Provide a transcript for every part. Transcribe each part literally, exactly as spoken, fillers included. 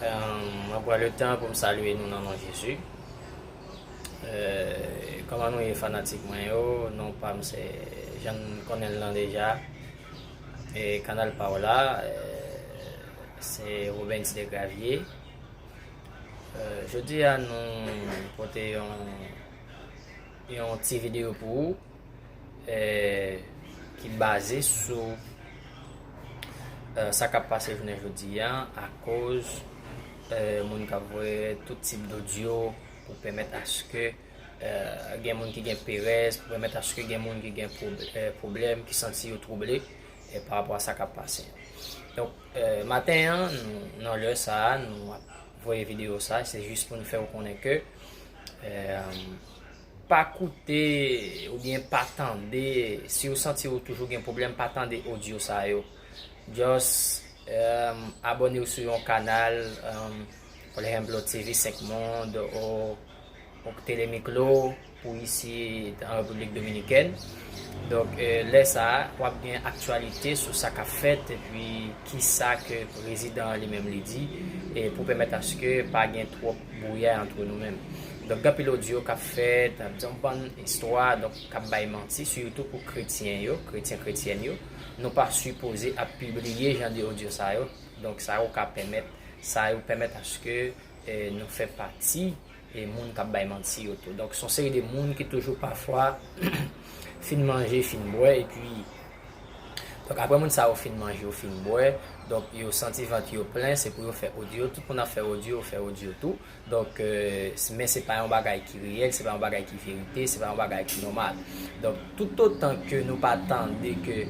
Mwen pran le tan pou m salye nou nan non Jezi. Kòman nou ye, fanatik mwen yo? Non pa m se, jan n konnen l lan deja, e Kanal Paola, se Robens Desgraviers. Jodi a nou pote yon yon ti videyo pou ou ki baze sou sa k ap pase jounen jodi a, akoz moun k ap voye tout tip dodyo pou pèmèt aske gen moun ki gen perèz, pou pèmèt aske gen moun ki gen pwoblèm, ki santi yo twouble pa rapò a sa k ap pase. Donk, maten an, nan lè sa a, nou ap voye videyo sa, se jis pou nou fè w konnen ke pa koute oubyen pa tande, si w santi w toujou gen pwoblèm, pa tande odyo sa yo. Just abòne w sou yon kanal, for example, T V Cinq Monde, ou Tele Miklo pou isi an Repiblik Dominikèn. Donk, lè sa a, w ap gen aktyalite sou sa k ap fèt epi kisa ke prezidan an li menm li di, e pou pèmèt aske pa gen twòp bwouya antre nou menm. Donk, gen anpil odyo k ap fèt, ap di yon bann istwa, donk, k ap bay manti, sitou pou kretyen yo, kretyen, kretyèn yo. Nou pa sipoze ap pibliye jan de odyo sa yo. Donk, sa yo ka pèmèt, sa yo pèmèt aske nou fè pati e moun k ap bay manti yo tou. Donk, se yon seri de moun ki toujou pafwa fin manje, fin bwè, epi, donk, apre moun sa yo fin manje, yo fin bwè, donk, yo santi vant yo plen, se pou yo fè odyo. Tout moun ap fè odyo, yo fè odyo tou. Donk, men se pa yon bagay ki reyèl, se pa yon bagay ki verite, se pa yon bagay ki nòmal. Donk, toutotan ke nou pa tande ke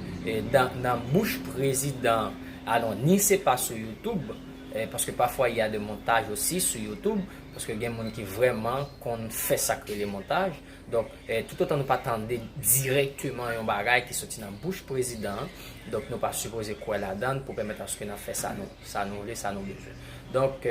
nan bouch prezidan, alon, ni se pa sou YouTube, paske pafwa y a de montaj osi sou YouTube, paske gen moun ki vrèman konn fè sa k rele montaj. Donk, toutotan nou pa tande dirèkteman yon bagay ki soti nan bouch prezidan an, donk, nou pa sipoze kwè ladan l pou pèmèt aske n ap fè sa nou, sa nou vle, sa nou bezwen. Donk,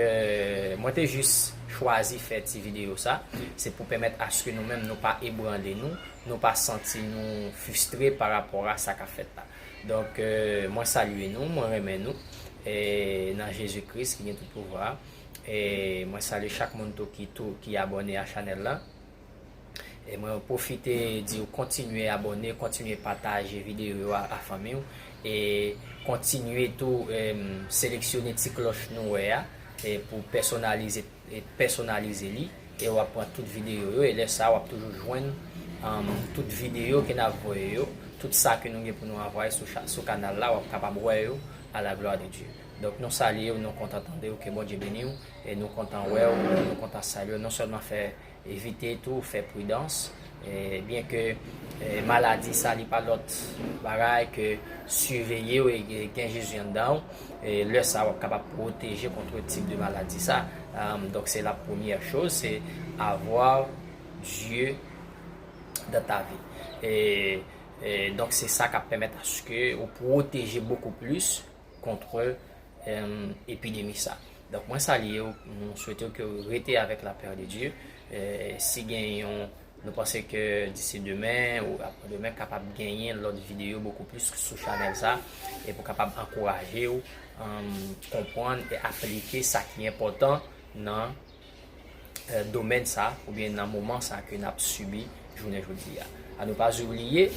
mwen te jis chwazi fè ti videyo sa, se pou pèmèt aske nou menm nou pa ebranle nou, nou pa santi nou fristre pa rapò a sa k ap fèt la. Donk, mwen salye nou, mwen renmen nou nan Jezi Kris ki gen tout pouvwa. E mwen salye chak moun tou ki tou ki abòne a chanèl la. E mwen pwofite di w kontinye abòne, kontinye pataje videyo yo a, a fanmi w. E kontinye tou seleksyone ti klòch nou wè a pou pèsonalize, pèsonalize li. E w ap pran tout videyo yo. E lè sa a, w ap toujou jwenn tout videyo ke n ap voye yo. Tout sa ke nou gen pou nou anvoye sou kanal la, w ap kapab wè yo. À la gloire de Dieu. Donk, nou salye w, nou kontan tande w, ke Bondye beni w, e nou kontan wè w, nou kontan salye w. Non sèlman fè evite tou, fè pridans, byen ke maladi sa, li pa lòt bagay ke siveye w e gen Jezi anndan w. E lè sa a, w ap kapab pwoteje kont tip de maladi sa. Donk, se la premyè choz, se avoir Dieu dans ta vie. E donk, se sa k ap pèmèt aske ou pwoteje bokou plis kont epidemi sa. Donk, mwen salye w, nou swete w ke w rete avèk lapè de Dye. Si gen yon, nou panse ke disi demen ou apre demen kapab genyen lòt videyo bokou plis sou chanèl sa, e pou kapab ankouraje w konprann e aplike sa ki enpòtan nan domèn sa oubyen nan moman sa ke n ap sibi jounen jodi a. Ann nou pa oubliye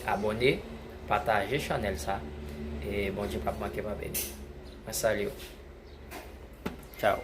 abòne, pataje chanèl sa, e Bondye p ap manke pa beni. Mwen salye w. Tchao.